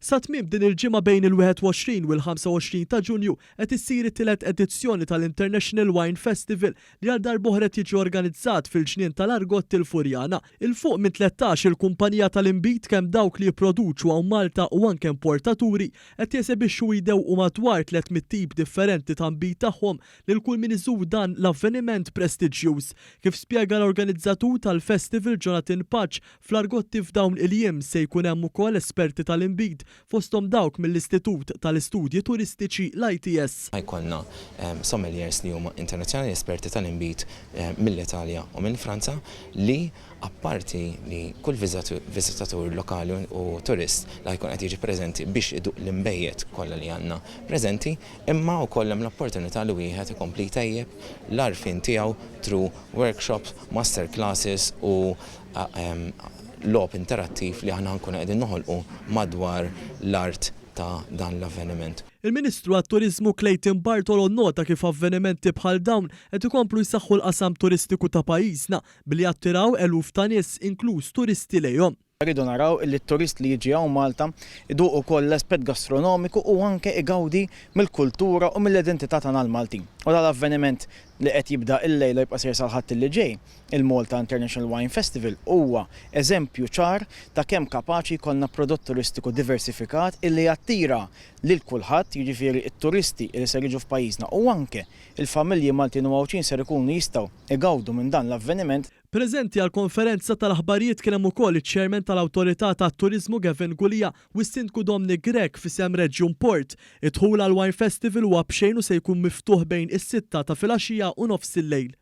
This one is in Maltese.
Sa tmiem din il-ġimgħa bejn il-21 u l-25 ta' Ġunju qed issir it-tielet edizzjoni tal-International Wine Festival li għal darb'oħra qed jiġi organizzat fil-Ġnien tal-Argott il-Furjana. 'Il fuq minn 13 il-kumpanija tal-inbid kemm dawk li jipproduċu hawn Malta u anke importaturi qed jesebixxu u jdewqu madwar 300 tip differenti ta' nbid tagħhom lil kull min iżur dan l-avveniment prestiġjuż. Kif spjega l-organizzatur tal-festival Jonathan Pace, Fl-Argotti f'dawn il-jiem se jkun hemm ukoll esperti tal-inbid, fosthom dawk mill-Istitut tal-Istudji Turistiċi, l-ITS. Jkollna sommeliers li huma internazzjonali, esperti tal-inbid mill-Italja u minn Franza li apparti li kull viżitatur lokali u turist li ħa jkun qed jiġi preżenti biex iduq l-inbejjed kollha li għandna preżenti, imma wkoll hemm l-opportunità li wieħed ikompli jtejjeb l-għarfien tiegħu through workshops, master classes u logħob interattiv li aħna nkunu qegħdin noħolqu madwar l-art ta' dan l-avveniment. Il-Ministru għat-Turiżmu Clayton Bartolo nnota kif avvenimenti bħal dawn qed ikomplu jsaħħu l-qasam turistiku ta' pajjiżna billi jattiraw eluf ta' nies inkluż turisti lejhom. Rridu naraw illi t-turist li jiġi hawn Malta jduq ukoll l-aspett gastronomiku u anke igawdi mill-kultura u mill-identità tagħna l-Maltin. U dan l-avveniment li qed jibda illejla u jibqa' sejjer sal-Ħadd li ġej, il-Malta International Wine Festival, huwa eżempju ċar ta' kemm kapaċi jkollna prodott turistiku diversifikat illi jattira lil kulħadd, jiġifieri t-turisti li ser jiġu f'pajjiżna u anke l-familji Maltin u Għawdxin ser ikunu jistgħu igawdu minn dan l-avveniment. Preżenti għall-konferenza tal-aħbarijiet kien hemm ukoll iċ-Chairman tal-Awtorità tat-Turiżmu Gavin Gulia u s-Sindku Dominic Grech f'isem Reġjun Port. Id-dħul għall-Wine Festival huwa b'xejn u se jkun miftuħ bejn is-sitta ta' filgħaxija u nofsillejl.